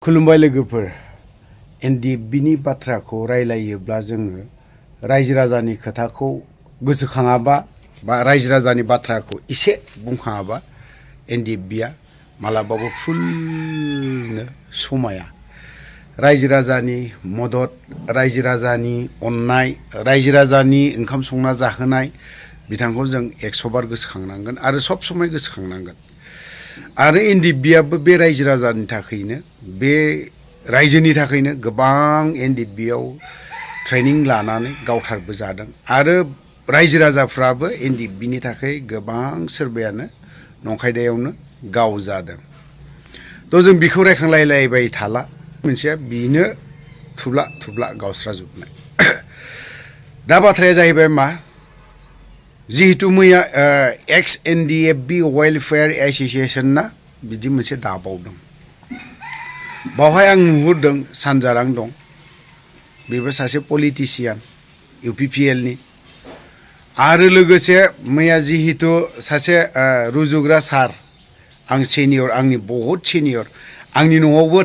खुलुमबाय लोगोफोर एनडिएफबिनि बाथ्राखौ रायलायोब्ला जोङो रायजो राजानि खोथाखौ गोसोखाङाबा बा रायजो राजानि बाथ्राखौ एसे बुंखाङाबा एनडिएफबिया मालाबाबो फुलनो समाया रायजो राजानि मदद रायजो राजानि अननाय रायजो राजानि ओंखाम संना जाहोनाय बिथांखौ जों 100 बार गोसोखांनांगोन आरो सब समय गोसोखांनांगोन आरो एनडिएफबियाबो बे रायजो राजानि थाखायनो बे रायजोनि थाखायनो गोबां एनडिएफबियाव ट्रेनिं लानानै गावथारबो जादों आरो रायजो राजाफ्राबो एनडिएफबिनि थाखाय गोबां सोरबायानो नंखायदायावनो गाव जादों थ' जों बेखौ रायखांलायलायबाय थाला मोनसेया बेनो थुब्ला थुब्ला गावस्राजोबनाय दा बाथ्राया जाहैबाय मा जिहेतु मैया एक्स एनडिएफबि वेलफेयार एसोसिएशना बिदि मोनसे दाबावदों बावहाय आं नुहुरदों सानजारां दं बेबो सासे पलिटिशियान इउपिपिएलनि आरो लोगोसे मैया जिहेतु सासे रुजुग्रा सार आं सिनियर आंनि बहुत सिनियर आंनि न'आवबो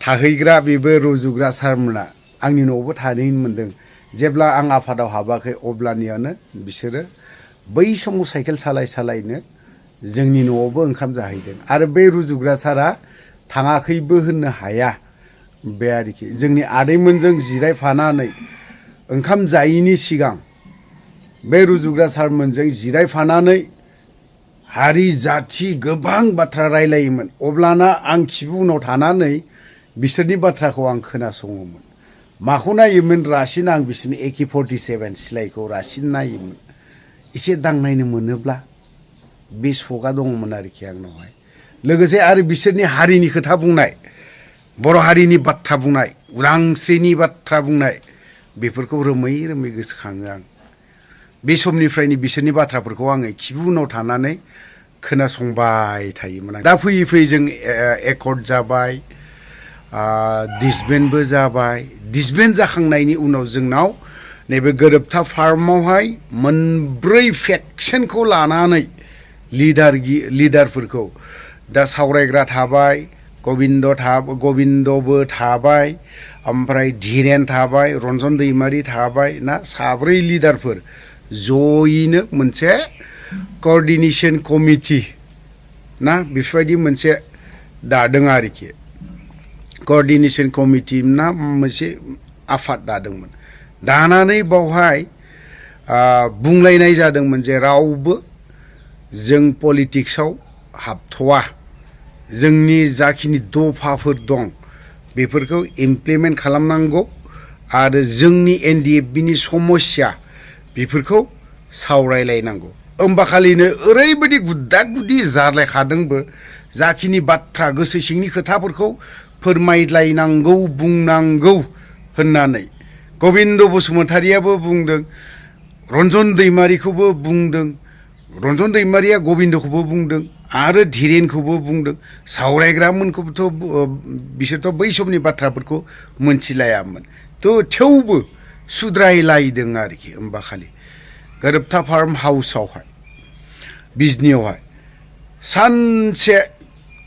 थाहैग्रा बेबो रुजुग्रा सारमोना आंनि न'आवबो थाहैनो मोनदों जेब्ला आं आफादाव हाबाखै अब्लानियानो बिसोरो बै समाव साइकेल सालायनो जोंनि न'आवबो ओंखाम जाहैदों आरो बे रुजुग्रा सारा थाङाखैबो होननो हाया बे आरोखि जोंनि आदैमोनजों जिरायफानानै ओंखाम जायैनि सिगां बे रुजुग्रा सारमोनजों जिरायफानानै हारि जाथि गोबां बाथ्रा रायलायोमोन अब्लाना आं खिबु उनाव थानानै बिसोरनि बाथ्राखौ आं खोनासङोमोन माखौ नायोमोन रासिन आं बिसोरनि AK-47 सिलायखौ रासिन नायोमोन एसे दांनायनो मोनोब्ला बे सगा दङमोन आरोखि आंनावहाय लोगोसे आरो बिसोरनि हारिनि खोथा बुंनाय बर' हारिनि बाथ्रा बुंनाय उदांस्रिनि बाथ्रा बुंनाय बेफोरखौ रोमै रोमै गोसोखाङो आं बे समनिफ्रायनो बिसोरनि बाथ्राफोरखौ आङो खिबु उनाव थानानै खोनासंबाय थायोमोन दा फैयै फैयै जों एकर्ड जाबाय डिसबेन्डबो जाबाय डिसबेन्ड जाखांनायनि उनाव जोंनाव नैबे गोरोबथा फार्मावहाय मोनब्रै फेक्सनखौ लानानै लिडारफोरखौ दा सावरायग्रा थाबाय गबिन्दबो थाबाय ओमफ्राय धीरेन थाबाय रन्जन दैमारि थाबाय ना साब्रै लिडारफोर जयैनो मोनसे क'अर्डिनेशन कमिटि ना बेफोरबायदि मोनसे दादों आरोखि क'अर्डिनेशन कमिटि ना मोनसे आफाद दादोंमोन दानानै बावहाय बुंलायनाय जादोंमोन जे रावबो जों पलिटिक्सआव हाबथ'वा जोंनि जाखिनि दफाफोर दं बेफोरखौ इमप्लिमेन्ट खालामनांगौ आरो जोंनि एनडिएफबिनि समस्या बेफोरखौ सावरायलायनांगौ होमबाखालिनो ओरैबायदि गुद्दा गुदि जालायखादोंबो जाखिनि बाथ्रा गोसो सिंनि खोथाफोरखौ फोरमायलायनांगौ बुंनांगौ होननानै गबिन्द बसुमतारियाबो बुंदों रन्जन दैमारिखौबो बुंदों रन्जन दैमारिया गबिन्दखौबो बुंदों आरो धीरेनखौबो बुंदों सावरायग्रामोनखौबोथ' बिसोरथ' बै समनि बाथ्राफोरखौ मोनथिलायामोन थ' थेवबो सुद्रायलायदों आरोखि होमबा खालि गोरोबथा फार्म हाउसआवहाय बिजनियावहाय सानसे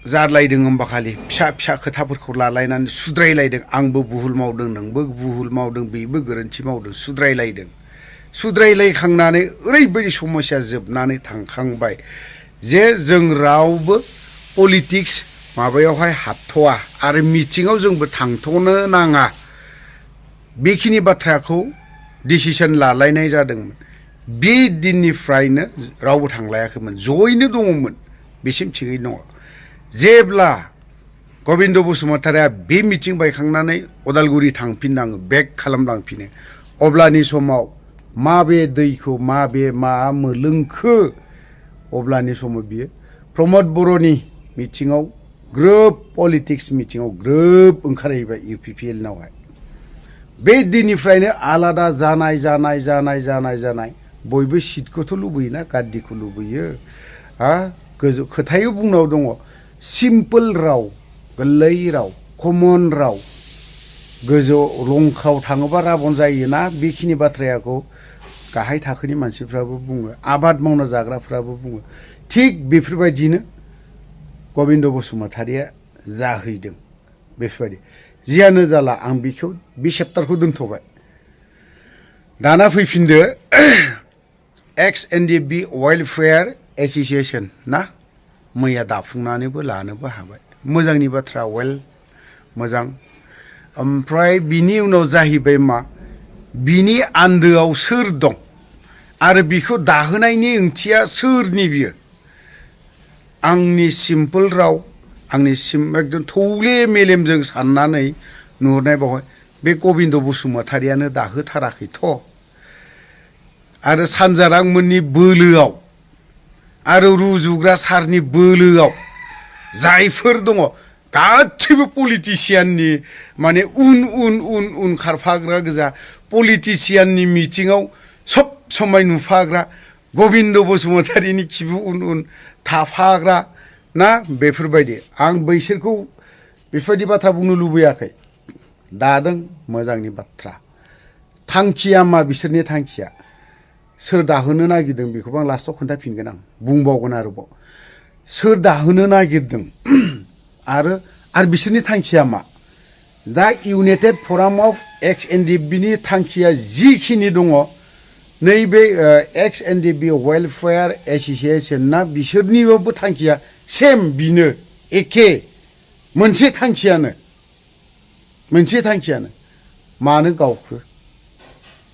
जालायदों होमबा खालि फिसा फिसा खोथाफोरखौ लालायनानै सुद्रायलायदों आंबो भुल मावदों नोंबो भुल मावदों बेबो गोरोन्थि मावदों सुद्रायलायखांनानै ओरैबायदि समस्या जोबनानै थांखांबाय जे जों रावबो पलिटिक्स माबायावहाय हाबथ'वा आरो मिटिङाव जोंबो थांथ'नो नाङा बेखिनि बाथ्राखौ डिसिसन लालायनाय जादोंमोन बे दिननिफ्रायनो रावबो थांलायाखैमोन जयैनो दङमोन बेसिम थिगैनो दङ जेब्ला गबिन्द बसुमतारिया बे मिटिं बायखांनानै अदालगुरि थांफिननाङो बेक खालामलांफिनो अब्लानि समाव माबे दैखौ माबे मा मोलोंखो अब्लानि समाव बियो प्रमद बर'नि मिटिङाव ग्रोब पलिटिक्स मिटिङाव ग्रोब ओंखारहैबाय इउपिपिएलनावहाय बे दिननिफ्रायनो आलादा जानाय बयबो सिटखौथ' लुबैयोना गाद्दिखौ लुबैयो गोजौ खोथायाव बुंनायाव दङ सिम्पोल राव गोरलै राव कमन राव गोजौ लंखाव थाङोबा राबन जायोना बेखिनि बाथ्राखौ गाहाय थाखोनि मानसिफ्राबो बुङो आबाद मावना जाग्राफ्राबो बुङो थिग बेफोरबायदिनो गबिन्द बसुमतारिया जाहैदों बेफोरबायदि जियानो जाला आं बेखौ बे चेप्टारखौ दोनथ'बाय दाना फैफिनदो एक्स एनडिएफबि वेलफेयार एस'सिएशन ना मैया दाफुंनानैबो लानोबो हाबाय मोजांनि बाथ्रा मोजां ओमफ्राय बिनि उनाव जाहैबाय मा बिनि आन्दोआव सोर दं आरो बिखौ दाहोनायनि ओंथिया सोरनि बियो आंनि सिम्पोल राव आंनि एकदम थौले मेलेमजों साननानै नुहुरनाय बावहाय बे गबिन्द बसुमतारियानो दाहोथाराखैथ' आरो सानजारांमोननि बोलोआव आरो रुजुग्रा सारनि बोलोआव जायफोर दङ गासिबो पलिटिसियाननि माने उन खारफाग्रा गोजा पलिटिसियाननि मिटिङाव सब समय नुफाग्रा गबिन्द बसुमतारिनि खिबु उन थाफाग्रा ना बेफोरबायदि आं बैसोरखौ बेफोरबायदि बाथ्रा बुंनो लुबैयाखै दादों मोजांनि बाथ्रा थांखिया मा बिसोरनि थांखिया सोर दाहोनो नागिरदों बेखौबो आं लास्टआव खोन्थाफिनगोन आं बुंबावगोन आरोबाव सोर दाहोनो नागिरदों आरो बिसोरनि थांखिया मा दा इउनाइटेड फराम अफ एक्स एनडिएफबिनि थांखिया जिखिनि दङ नैबे एक्स एनडिएफबि वेलफेयार एस'सिएशना बिसोरनिबो थांखिया सेम बिनो एखे मोनसे थांखियानो मानो गावखो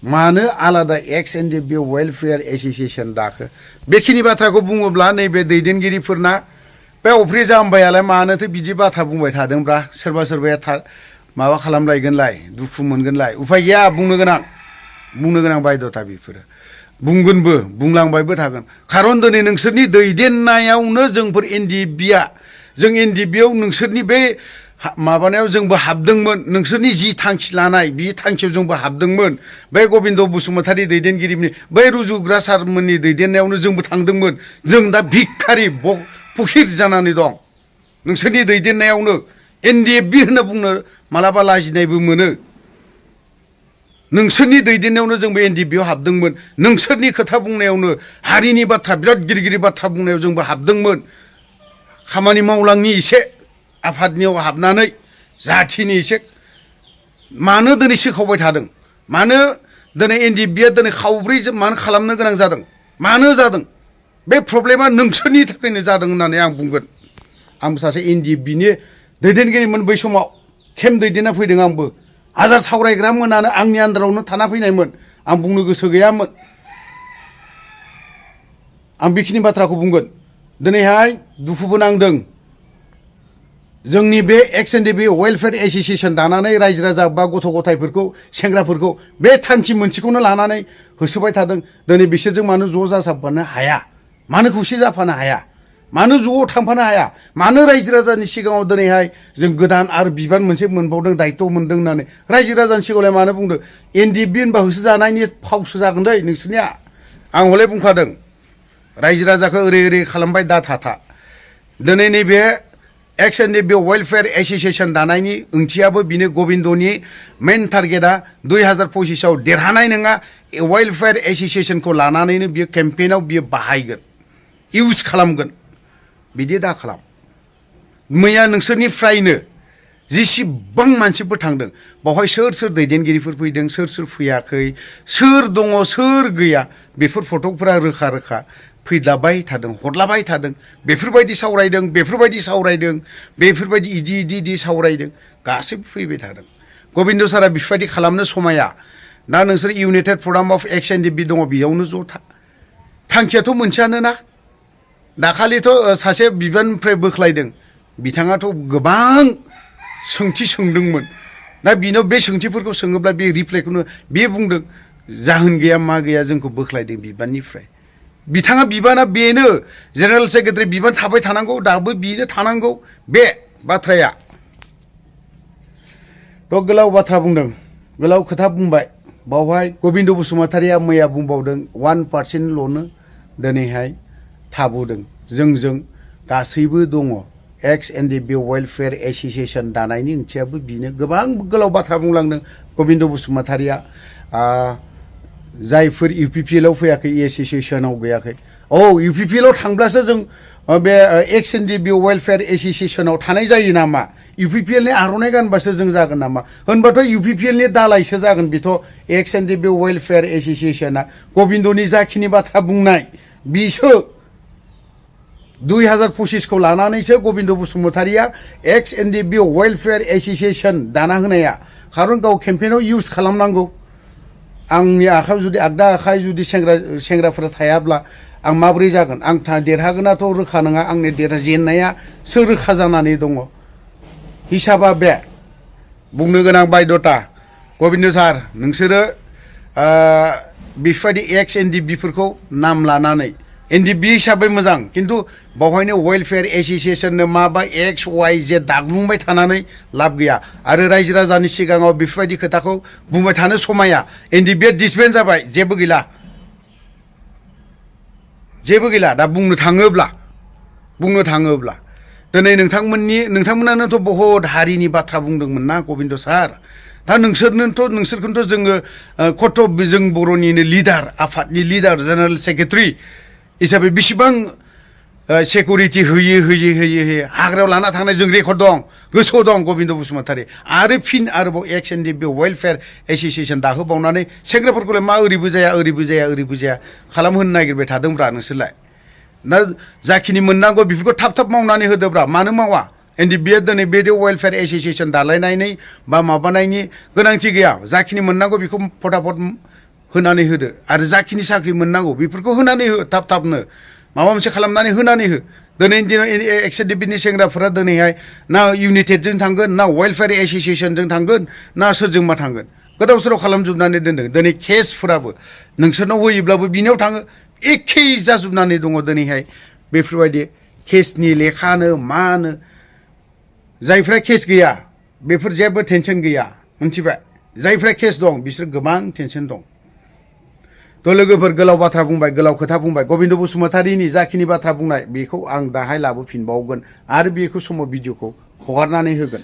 मानो आलादा एक्स एनडिएफबि वेलफेयार एस'सिएशन दाखो बेखिनि बाथ्राखौ बुङोब्ला नैबे दैदेनगिरिफोरना बे अफ्रि जाम्बायालाय मानोथो बिदि बाथ्रा बुंबाय थादोंब्रा सोरबा सोरबाया माबा खालामलायगोनलाय दुखु मोनगोनलाय उफाय गैया बुंनो गोनां बायद'था बेफोरो बुंगोनबो बुंलांबायबो थागोन खारन दिनै नोंसोरनि दैदेननायावनो जोंफोर जों एनडिएफबियाव नोंसोरनि बे माबानायाव जोंबो हाबदोंमोन नोंसोरनि जि थांखि लानाय बे थांखियाव जोंबो हाबदोंमोन बै गबिन्द बसुमतारि दैदेनगिरिनि बै रुजुग्रा सारमोननि दैदेननायावनो जोंबो थांदोंमोन जों दा भिखारि फकिर जानानै दं नोंसोरनि दैदेननायावनो एनडिएफबि होनना बुंनो मालाबा लाजिनायबो मोनो नोंसोरनि दैदेननायावनो जोंबो एनडिएफबियाव हाबदोंमोन नोंसोरनि खोथा बुंनायावनो हारिनि बाथ्रा बिराद गिदिर बाथ्रा बुंनायाव जोंबो हाबदोंमोन खामानि मावलांनि एसे आफादनियाव हाबनानै जाथिनि एसे मानो दिनै सोखावबाय थादों मानो दिनै एनडिएफबिया दिनै खावब्रै मानो खालामनो गोनां जादों मानो जादों बे प्रब्लेमा नोंसोरनि थाखायनो जादों होननानै आं बुंगोन आंबो सासे एनडिएफबिनि दैदेनगिरिमोन बै समाव खेम दैदेनना फैदों आंबो हाजार सावरायग्रा मोनानो आंनि आन्दारावनो थाना फैनायमोन आं बुंनो गोसो गैयामोन आं बेखिनि बाथ्राखौ बुंगोन दिनैहाय दुखुबो नांदों जोंनि बे एक्स एनडिएफबि वेलफेयार एस'सिएशन दानानै रायजो राजा बा गथ' गथायफोरखौ सेंग्राफोरखौ बे थांखि मोनसेखौनो लानानै होसोबाय थादों दिनै बिसोरजों मानो ज' जाजाबफानो हाया मानो खौसे जाफानो हाया मानो ज'आव थांफानो हाया मानो रायजो राजानि सिगाङाव दिनैहाय जों गोदान आरो बिबान मोनसे मोनबावदों दायित्व मोनदों होननानै रायजो राजानि सिगाङावलाय मानो बुंदों एनडिएफबि होनबा होसो जानायनि फावसो जागोन दै नोंसोरनिया आं हले बुंखादों रायजो राजाखौ ओरै खालामबाय दा थाथा दिनै नैबे एक्स एनडिएफबि वेलफेयार एस'सिएशन दानायनि ओंथियाबो बिनो गबिन्दनि मेन टारगेटआ 2025आव देरहानाय नङा वेलफेयार एस'सिएशनखौ लानानैनो बियो केम्पेइनाव बियो बाहायगोन इउज खालामगोन बिदि दा खालाम मैया नोंसोरनिफ्रायनो जेसेबां मानसिफोर थांदों बावहाय सोर दैदेनगिरिफोर फैदों सोर फैयाखै सोर दङ सोर गैया बेफोर फटकफोरा रोखा फैलाबाय थादों हरलाबाय थादों बेफोरबायदि सावरायदों बेफोरबायदि इदि सावरायदों गासैबो फैबाय थादों गबिन्द सारा बेफोरबायदि खालामनो समाया दा नोंसोर इउनाइटेड फराम अफ एक्स एनडिएफबि दङ बेयावनो ज' थांखियाथ' मोनसेयानो ना दाखालिथ' सासे बिबाननिफ्राय बोख्लायदों बिथाङाथ' गोबां सोंथि सोंदोंमोन दा बिनाव बे सोंथिफोरखौ सोङोब्ला बे रिप्लाइखौनो बे बुंदों जाहोन गैया मा गैया जोंखौ बोख्लायदों बिबाननिफ्राय बिथाङा बिबाना बेनो जेनेरेल सेक्रेटारि बिबान थाबाय थानांगौ दाबो बिनो थानांगौ बे बाथ्राया थ' गोलाव बाथ्रा बुंदों गोलाव खोथा बुंबाय बावहाय गबिन्द बसुमतारिया मैया बुंबावदों 1%ल'नो दिनैहाय थाबोदों जोंजों गासैबो दङ एक्स एनडिएफबि वेलफेयार एस'सिएशन दानायनि ओंथियाबो बिनो गोबां गोलाव बाथ्रा बुंलांदों गबिन्द बसुमतारिया जायफोर इउपिपिएलआव फैयाखै एस'सिएशनाव गैयाखै इउपिपिएलआव थांब्लासो जों बे एक्स एनडिएफबि वेलफेयार एस'सिएशनाव थानाय जायो नामा इउपिपिएलनि आर'नाइ गानबासो जों जागोन नामा होनबाथ' इउपिपिएलनि दालायसो जागोन बेथ' एक्स एनडिएफबि वेलफेयार एस'सिएशना गबिन्दनि जाखिनि बाथ्रा बुंनाय बिसो 2025खौ लानानैसो गबिन्द बसुमतारिया एक्स एनडिएफबि वेलफेयार एस'सिएशन दाना होनाया खारन गाव केम्पेइनाव इउज खालामनांगौ आंनि आखायाव जुदि आगदा आखाइ जुदि सेंग्राफोरा थायाब्ला आं माबोरै जागोन आं देरहागोनाथ' रोखा नङा आंनि जेननायासो रोखा जानानै दङ हिसाबा बे बुंनो गोनां बायद'था गबिन्द सार नोंसोरो बेफोरबायदि एक्स एनडिएफबिफोरखौ नाम लानानै एनडिएफबि हिसाबै मोजां खिन्थु बावहायनो वेलफेयार एस'सिएशननो माबा एक्स वाइ जेड दागुंबाय थानानै लाब गैया आरो रायजो राजानि सिगाङाव बेफोरबायदि खोथाखौ बुंबाय थानो समाया एनडिएफबिआ डिसबेन्ड जाबाय जेबो गैला दा बुंनो थाङोब्ला दिनै नोंथांमोनानोथ' बहुद हारिनि बाथ्रा बुंदोंमोन ना गबिन्द सार दा नोंसोरखौथ' जोङो खथ' जों बर'निनो लिडार आफादनि लिडार जेनेरेल सेक्रेटारि हिसाबै बेसेबां सिकिउरिटि होयै हाग्रायाव लाना थांनाय जों रेकर्ड दं गोसोआव दं गबिन्द बसुमतारि आरो आरोबाव एक्स एनडिएफबि वेलफेयार एस'सिएशन दाहोबावनानै सेंग्राफोरखौलाय मा ओरैबो जाया खालामहोनो नागिरबाय थादोंब्रा नोंसोरलाय ना जाखिनि मोननांगौ बेफोरखौ थाब मावनानै होदोब्रा मानो मावा एनडिएफबिआ दिनै बे वेलफेयार एस'सिएशन दालायनायनि बा माबानायनि गोनांथि गैया जाखिनि मोननांगौ बेखौ फटाफट होनानै होदो आरो जाखिनि साख्रि मोननांगौ बेफोरखौ होनानै हो थाबनो माबा मोनसे खालामनानै होनानै हो दिनैनि दिनाव एक्स एनडिएफबिनि सेंग्राफोरा दिनैहाय ना इउनाइटेडजों थांगोन ना वेलफेयार एस'सिएशनजों थांगोन ना सोरजोंबा थांगोन गोदाव सोराव खालामजोबनानै दोनदों दिनै केसफोराबो नोंसोरनाव होयोब्लाबो बिनियाव थाङो एखे जाजोबनानै दङ दिनैहाय बेफोरबायदि केसनि लेखानो मानो जायफ्रा केस गैया बेफोर जेबो टेनसन गैया मिथिबाय जायफ्रा केस दं बिसोर गोबां टेनसन दं थ' लोगोफोर गोलाव बाथ्रा बुंबाय गोलाव खोथा बुंबाय गबिन्द बसुमतारिनि जाखिनि बाथ्रा बुंनाय बेखौ आं दाहाय लाबोफिनबावगोन आरो बेखौ समाव भिडिअखौ हगारनानै होगोन